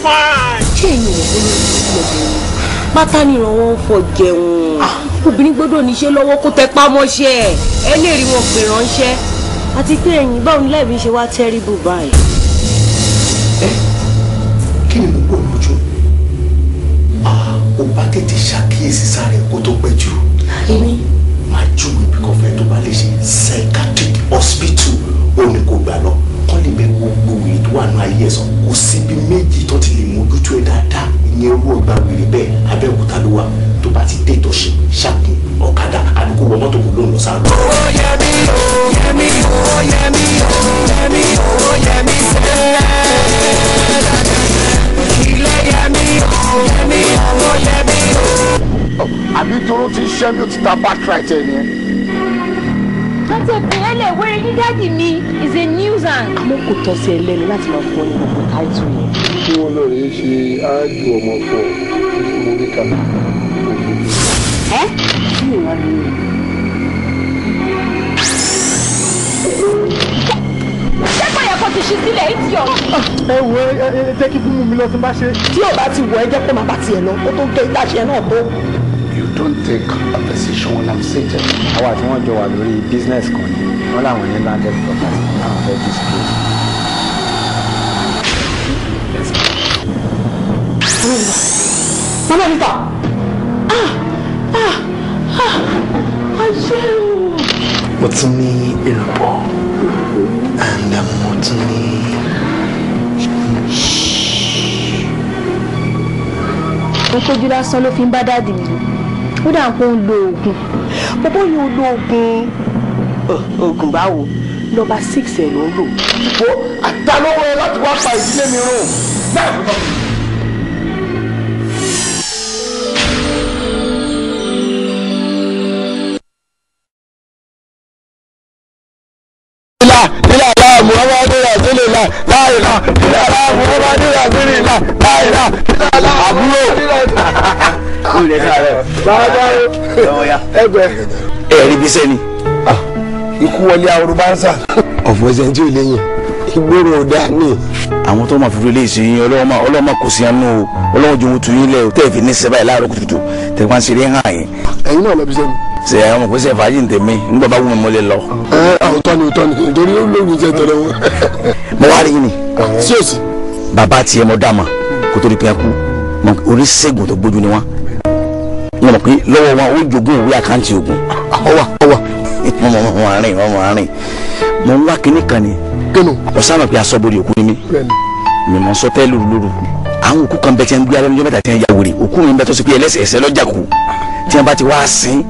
Fine. Ṣé ẹ̀yin ò mọ̀ pé pátá ni ìrànwọ́ ń fọ jẹun? Obìnrin gbọ́dọ̀ níṣẹ́ lọ́wọ́ kó tẹpá mọ́ṣẹ́ ẹ̀. Ẹ lè rí wọn pè ránṣẹ́. Àti pé ẹ̀yin báwo ni láìpẹ́ ṣe wá terrible báyìí? Ẹ kí ni mo gbọ́ lójú? Ó bá tètè ṣàkíyèsí sáré kó tó pẹ́ jù. Èmi máa júwe bí kò fẹ́ tó bá lè ṣe psychiatric hospital ó ní kó gbà lọ kọ́ lè bẹ gbogbo wèrè tó wà ní ayé ẹ̀sán kò síbi méjì tó ti lè mójútó ẹ dáadáa ìyẹn owó ọgbà wèrè bẹ́ẹ̀ Abẹ́òkúta ló wà tó bá ti dé ìtọ̀ṣe ṣàkun ọ̀kadà àbí kó wọ mọ́tò kó lóun lọ sáré. Owó yẹmi o yẹmi o yẹmi o yẹmi o yẹmi sẹ́lẹ̀ ilé yẹmi o yẹmi o yẹmi o. Àbí toró ti ṣẹ́ mi ó ti ta back right ẹ̀ nìyẹn. Láti ìpínlẹ̀ wẹ́rẹ́ ní dáàdì mi is a nuisance. Àmọ́ kò tọ́ sí ẹ lẹ́nu láti máa fún ọ ní gbogbo táìtù yẹn. Kí wọ́n lọ rèé ṣe áájú ọmọ fún ọ mo rí ká. Ẹ́ kí ni wàá lóyún? Ṣé kò yẹ kó ti ṣí sílẹ̀ ìtì ọ̀? Ẹ wo ẹ jẹ́ kí fún mi lọ tí n bá ṣe. Tí ò bá ti wọ ẹ jẹ́ kó máa bá tiẹ̀ lọ, ó tó gé ìtàṣẹ náà tó. You don't take a position when I'm seated. Àwa tí wọ́n jọ wà lórí business kan ni wọ́n láwọn ní landed property láwọn fẹ́ dispute. Mama Rita! Ah! Ah! Ah! Ayé o! Mo tún ní èlùbọ́ and mo tún ní. Ó kójú lásán ló fi ń bá dáàdì mi lò. Ó dà ń pé ó ń lo oògùn. Bọ́bọ́ yóò lo oògùn. Oògùn báwo? Nọ́mbà 6 ẹ̀ ló ń lò. Wo àtàlówó ẹ láti wá pa ìdílé mi run. Bẹ́ẹ̀ ló sọ. Ẹ̀rí bí sẹ́ni. Ikú wọlé ahoro bá ń sà. Ọ̀fọ̀ ẹsẹ̀ tí ò léyìn ìgboro ò dáa ní. Àwọn tó máa fi ilé ìsìn yín ọlọ́wọ́ máa kò sí àánú o ọlọ́wọ́ jòwó tu yín lẹ̀ o tẹ́ ẹ̀ fi ní sẹ́bà yìí láàárọ̀ kùtùkùtù tẹ́ wọ́n ń ṣeré hàn yín. Ẹ̀yin náà lọ bí sẹ́ni. Ṣé àwọn òpin sẹ́ fàájì ń tèmi nígbà bá wù mí mo lè lọ. Ẹ òótọ́ ni òótọ́ ni nítorí ó lóògùn jẹ tọ̀dọ̀ wọn. Mo wá rí yín ni. Sí òsì. Bàbá tiẹ̀ mo dá ma kó tó di pé kú oníṣègùn tó gbójú ni wọ́n. Wọ́n mọ̀ pé lọ́wọ́ wọn ó jogún ìwé àkáǹtì ògùn. Ọwà ọwà. Mo rìn mo ń wá kinní kan ni. Kínú. Ọ̀sán àmọ̀ pé aṣọ́bodè òkú ni mí. Mi mọ̀ sọ tẹ́ lóru lóru. Àwọn òkú kan bẹ tí wọ́n gbé alẹ́ níjọ́ mẹ́ta tí wọ́n ya wèrè. Òkú mi bẹ tó ṣe pé ẹlẹ́sẹ̀ ẹsẹ̀ lọ́jà kù. Tí wọ́n bá ti wá sin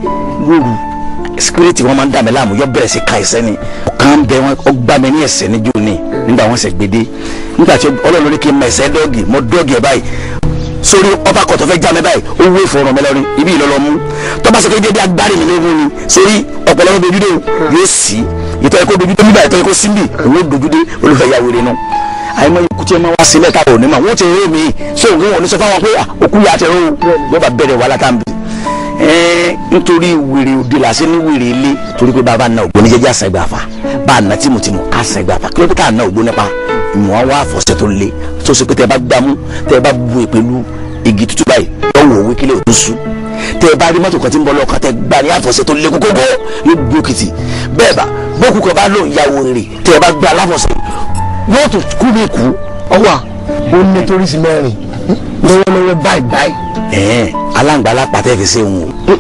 lóru síkírìtì wọn máa ń dà mí láàmú yọ bẹ̀rẹ̀ sí ka ẹsẹ̀ ni. Ọ̀kan bẹ wọn ọgbà mi ní ẹsẹ̀ níjó ni nígbà wọn ṣẹ̀ gbédé. Nígbà tí Ọlọ́run ní kí n mọ ẹsẹ̀ dọ́ọ̀gì mo dọ́ọ̀gì ẹ̀ báyìí sórí ọba kọ̀tọ̀ fẹ́ já mi báyìí ó wé ìfọ̀rọ̀ mi lọ́rin ibi ìlọ́lọ́ mú tọ́ba sọ pé dédé agbárí mi lógún ni sórí ọ̀pọ̀lọpọ̀ dojúdé o yóò sí ìtọ́ ẹ̀kọ́ dojúdé nígbà ìtọ́ ẹ̀kọ́ síbì òun ó dojúdé olùfẹ́ ya wèrè nu àyìnbó ikú tí ẹ máa wá sílẹ̀ táwọn òní mà wọ́n ti rí mi ṣé òun ò ní sọ fáwọn pé òkú yà á ti rú yóò bá bẹ̀rẹ̀ wàhálà tá à ń bì. Nítorí wèrè òde làṣẹ ní wèrè ilé torí pé bàbá na ògbóni jẹjẹ àṣà ìgbà fa bá a na tìmùtìmù àṣà ìgbà fa kí ló dé tá a na ògbóni pa ìmọ̀ wa àfọ̀ṣẹ tó le tó ṣe pé tẹ́ ẹ bá gbámú tẹ́ ẹ bá bu ìpèlú igi tútù báyìí lọ́wọ́ òwe kílẹ̀ òtún sú tẹ́ ẹ bá rí mọ́tò kan tí ń bọ̀ lọ́kàn tẹ́ gbà ní àfọ̀ṣẹ tó le kókókó yóò gbé òkìtì bẹ́ẹ̀ bá bókù kan bá lóun ya wèrè tẹ́ ẹ bá gbà láfọ̀ṣẹ yóò tún kú ní kú. Ọwà ó ní torísí mẹ́rin lọ́wọ́lọ́wọ́ báyìí báyìí. Ẹ̀ẹ́n aláǹgbá alápàtẹ́ fi ṣe òun o.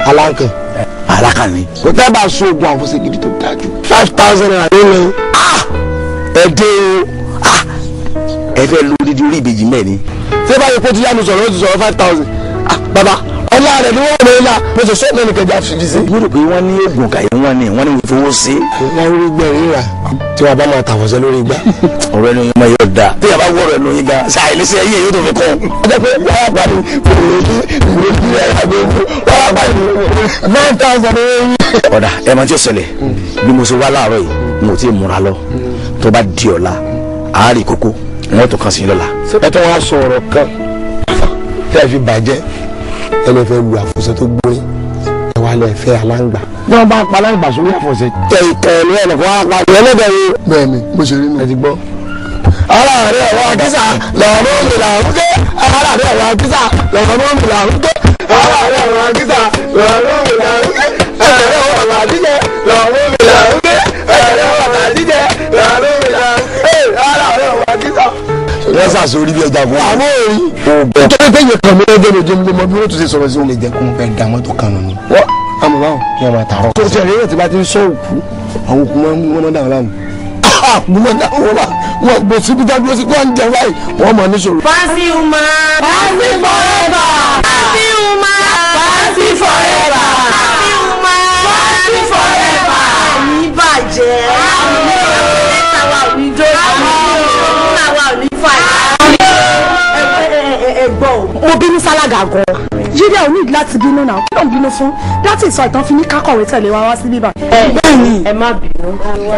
Aláǹkàn. Alákàn ni. Kò tẹ́ bá so oògùn àfọ̀ṣẹ gidi tó dájú. 5,000 naira ló lọ. Ẹ dé o ẹ fẹ́ lu odidi orí ìbejì mẹ́rin. Ṣé báyìí kó ti yá mi sọ̀rọ̀ ó ti sọ̀rọ̀ 5,000. Bàbá ọlá rẹ̀ ni wọ́n rẹ̀ la mo ṣe sọ́ọ̀nù ẹnì kẹjà fi ṣe. Mo rò pé wọ́n ní oògùn kàyé wọ́n ní wọ́n ní fowó sí. Wọ́n rí gbẹ̀rín rà tí wọ́n bá máa tàfọ̀ṣẹ́ lórí igbá. Ọ̀rọ̀ ẹnu yín máa yọ̀ da tí yàrá wọ̀rọ̀ ẹnu yín gan ṣáà ilé iṣẹ́ yín yóò tó fi kún. Ọjọ́ pé wàá bá mi wàá bá mi 9,000 owó. Ọ̀dà ẹ máa tí ó ṣẹlẹ̀ bí mo ṣe wá láàárọ̀ yìí mo ti múra lọ tó bá di ọ̀la àárí kókó wọn tó kàn sí lọ́la. Ẹ tó wá sọ ọ̀rọ̀ kan tẹ́ ẹ fi bàjẹ́ ẹ lè fẹ́ lu àfọ̀ṣẹ tó gbórí ẹ wá lè fẹ́ aláǹgbá. Bí wọ́n bá pa aláǹgbá sórí àfọ̀ṣẹ tẹ ìkẹ́ ẹ̀ ní ẹnìkan wá pa ẹlẹ́dẹ̀ yìí. Bẹ́ẹ̀ni mo ṣe rí nu. Ẹ ti gbọ́. Ara rẹ̀ wà kísà lọ́rùn mi là ń ké. Ara rẹ̀ wà kísà lọ́rùn mi là ń ké. Ara rẹ̀ wà kísà lọ́rùn mi là ń ké. Ẹ̀rẹ̀ wà làdíjẹ lọ́rùn mi là ń ké. Ẹ̀rẹ̀ wà làdíjẹ lọ́rùn mi là ń ké. Ara rẹ̀ wà kísà. Wọ́n sàṣorí bí ẹja fún wa. Àmọ́ òrí. Nítorí pé yẹn kàn mí lọ́jọ́ lójú mi mọ bí wọ́n tún ṣe sọ̀rọ̀ sí. Ó lè jẹ́ kó ń fẹ́ da mọ́tò kan nù ni. Wọ́n àmọ́ báwọn kí wọ́n máa tààrọ̀. Tó ti ẹ̀rí náà ti bá ti ń sọ òkú, àwọn òkú máa ń wọ́n máa ń dà wọ́n láàmú. Mo máa ń dà wọ́n bá wọ́n gbé síbi tá dúró sí kí wọ́n ń jẹ báyìí wọ́n máa ní sọ̀rọ̀. Fancy woman. Fancy forever. Fancy woman. Fancy forever. Fancy woman. Fancy forever. Àmì bàjẹ́. Àmì àwa ò ní dójú. Àwa ò ní fàyà. Ẹ gbọ́ o. Mo bínú sálága gan. Jíde ò ní láti bínú náà, kí ló ń bínú fún? That is why tán fi ní kákọ̀wé tẹ̀lé wa wá sí bíbá. Bẹ́ẹ̀ni. Ẹ má bínú.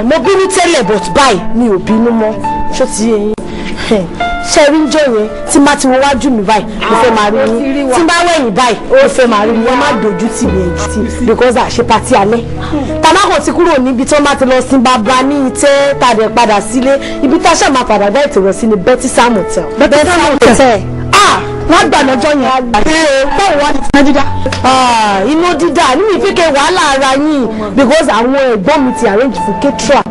Mo bínú tẹ́lẹ̀ but báyìí mi ò bínú mọ́. Ṣó ti yé yín? Ṣé rí ń jọ yẹn tí má ti wo wájú mi báyìí mo fẹ́ máa rí yín, tí bá wẹ̀yìn báyìí mo fẹ́ máa rí yín. Wọ́n má dojú tì mí ẹ̀jú because àṣẹ patí alẹ́. Tàmákò ti kúrò níbi tí wọ́n bá ti lọ sin bàbá ní ìtẹ́ tàdé padà sílé, ibi tá a ṣáà máa padà dá ètò rẹ̀ sí ni Betty Sam Hotel. Betty Sam Hotel. Wọ́n gbà lọ́jọ́ yẹn. Báwo wá ní iná dídá? Iná dídá nínú ìfíkẹ́ wàhálà ara yín because àwọn ẹ̀gbọ́n mi ti arrange fún caterer.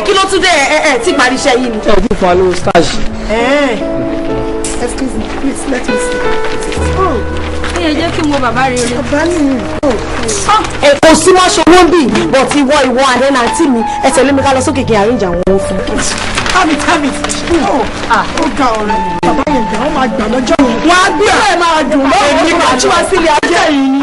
Kí ló tún dé ẹ tí parí iṣẹ́ yìí ni. Ẹ ti fún wa lówó stage. Excuse me, please let me see. Ẹ jẹ́ kí n wo bàbá rere. Bàbá mi. Ẹ kò sí mọ́ṣọ wọ́n bì but ìwọ ìwọ àdéhùn àǹtí mi ẹ tẹ̀lé mi ká lọ sókè kí n arrange àwọn owó fún. Have it, have it. Ó ga ọ̀rẹ́. Bàbá yẹn gbà wọ́n máa gbà lọ́jọ́ yẹn. Wọ́n á gbé ẹ̀ máa dùn lọ́wọ́. Èmi kò tí wá sílé ajé yìí ni.